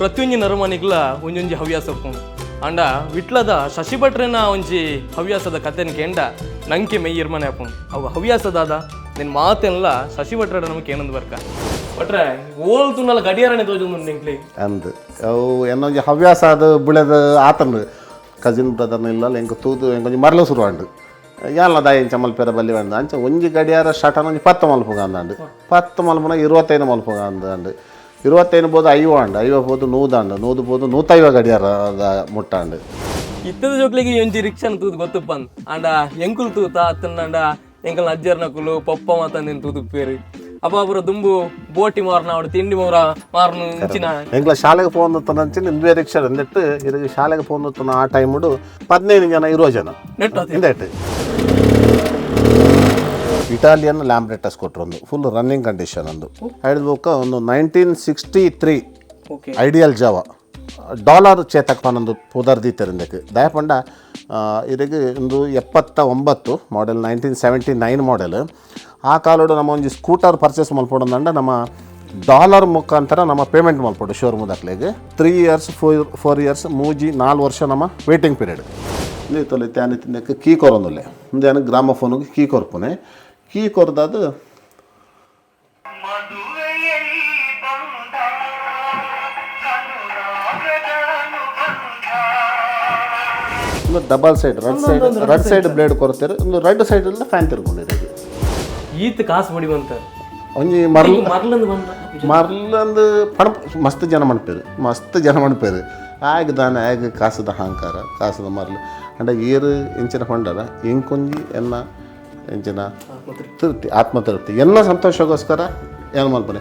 ಪ್ರತಿಯೊಂಜಿ ನರಮಾನಿಗ್ಲ ಒಂಜೊಂಜಿ ಹವ್ಯಾಸ ಉಪ್ಪುಂಡು. ಆಂಡ ವಿಟ್ಲದ ಶಶಿ ಭಟ್ರೆನ ಒಂಜಿ ಹವ್ಯಾಸದ ಕತೆನ್ ಕೇಂಡ ನಂಕೆ ಮೆಯ್ಯಿರ್ಮನೆ ಆಪುಂಡು. ಅವು ಹವ್ಯಾಸ ದಾದ ನಿನ್ ಮಾತೆನ್ಲ ಶಶಿ ಭಟ್ರಡ ನಮಗೆ ಏನಂದು ಬರ್ಕ. ಭಟ್ರೆ, ಓಲ್ ತುನಲ ಗಡಿಯಾರನೆ ತೋಜೊಂದು ನಿಂಕ್ಲಿ. ಅಂದ್, ಅವು ಎನ್ನೊಂಜಿ ಹವ್ಯಾಸ. ಅದು ಬುಳೆದ ಆತಂಡು ಕಸಿನ್ ಬ್ರದರ್ನ ಇಲ್ಲ ಎಂಕ್ ತೂದು ಎಂಕೊಂಜಿ ಮರಲು ಶುರು ಆಂಡು. ಯಾನ್ಲ ದಾಯಿ ಇಂಚ ಮಲ್ಪೆರ ಬಲ್ಲಿ ಅಂದ್. ಅಂಚ ಒಂಜಿ ಗಡಿಯಾರ ಸ್ಟಾರ್ಟ್ ಒಂಜಿ 10 ಮಲ್ಪುಗ ಅಂದಂಡು. 10 ಮಲ್ಪುನ 25 ಮಲ್ಪುಗ ಅಂದಂಡು. 25 ಬೋದು 50 ಆಂಡ್, 50 ಪೋದು 100 ಆಂಡ್, 100 ಪೋದು 150 ಗಡಿಯಾರ ಮುಟ್ಟಾಂಡು. ಇತ್ತದ ಜೋಕ್ಲಿಗೆ ಒಂಜಿ ರಿಕ್ಷಾನ ತೂದು ಗೊತ್ತುಪ್ಪಂದ್. ಆಂಡ ಎಂಕುಲು ತೂತ ಅತ್ತಂಡ ಎಂಕಲ್ನ ಅಜ್ಜರ್ನಕುಲು ಪಪ್ಪ ಮಾತಂದೇನು ತೂದುಪ್ಪೇರು. ಅಪ್ಪ ಅಪುರ ದುಂಬು ಬೋಟಿ ಮಾರ್ನ ಅವಡು ತಿಂಡಿ ಮೋರ ಮಾರ್ನು ಇಂಚಿನ. ಎಂಕ್ಲ ಶಾಲೆಗೆ ಫೋನ್ ನಂಚಿನ ಇಂದುವೆ ರಿಕ್ಷಾ ಅಂದಿಟ್ಟು. ಇರಿಗೆ ಶಾಲೆಗೆ ಫೋನ್ ಆ ಟೈಮುಡು 15 ಜನ, 20 ಜನ. ನೆಟ್. ಇಂದೆಟ್ ಇಟಾಲಿಯನ್ ಲ್ಯಾಂಬ್ರೆಟಾ ಸ್ಕೂಟರ್ ಒಂದು full running condition ಒಂದು. ಹಿಡಿದ ಬೊಕ್ಕ ಒಂದು 1963. Ideal Java dollar Chetak ಪನೊಂದು ಪುದರ್ ದೀತೆರ್ ಇಂದಕ್ಕೆ. ದಾಯೆ ಪಂಡ ಇರೆಗ್ ಒಂದು 79 ಮಾಡೆಲ್, 1979 ಮಾಡೆಲ್. ಆ ಕಾಲೋಡು ನಮ್ಮ ಒಂಜಿ ಸ್ಕೂಟರ್ ಪರ್ಚೇಸ್ ಮಲ್ಪೊಡಂದಂಡ ನಮ್ಮ ಡಾಲರ್ ಮುಖಾಂತರ ನಮ್ಮ ಪೇಮೆಂಟ್ ಮಲ್ಪೊಡು ಶೋರೂಮ್ ದಾಕ್ಲೆಗ್. 3 ಇಯರ್ಸ್, 4 ಇಯರ್ಸ್, 3 4 ವರ್ಷ ನಮ್ಮ ವೇಟಿಂಗ್ ಪೀರಿಯಡ್. ತೊಲೆ ತ್ಯಾನೆ ತಿನ್ನಕ್ಕೆ ಕೀ ಕೊರೊಂದುಲ್ಲೆ. ಉಂದು ಗ್ರಾಮಫೋನ್ಗೆ ಕೀ ಕೊರ್ಪುನೆ. ಕೀ ಕೊರ್ದಾದು ಮದುವೆಯಲ್ಲಿ ಬಂದ ಅನುರಾಗದ ಅನುಬಂಧ. ಒಂದು ಡಬಲ್ ಸೈಡ್ ರಡ್ ಸೈಡ್, ರಡ್ ಸೈಡ್ ಬ್ಲೇಡ್ ಕೊರ್ತೆರ್. ಒಂದು ರಡ್ ಸೈಡ್ ಎಲ್ಲ ಫ್ಯಾನ್ ತಿರ್ಕೊಂಡಿರೋದು. ಈತ್ ಕಾಸು ಬಡಿ ಬಂತ? ಒಂಜಿ ಮರ್ಲ್. ಮರ್ಲಂದು ಬಂದ. ಮರ್ಲಂದು ಪಣ ಮಸ್ತ್ ಜನ ಮನ್ಪೇರು, ಮಸ್ತ್ ಜನ ಮನ್ಪೇರು. ಆಗ ದಾನೆ ಆಗ ಕಾಸದ ಅಹಂಕಾರ, ಕಾಸದ ಮರ್ಲು. ಅಂಡ ಏರು ಎಂಚಿನ ಪಂಡರ ಎಂಕೊಂಜಿ ಎನ್ನ ಎಂಚಿನ ತೃಪ್ತಿ, ಆತ್ಮತೃಪ್ತಿ, ಎಲ್ಲ ಸಂತೋಷಕ್ಕೋಸ್ಕರ ಏನು ಮಲ್ಪನೆ.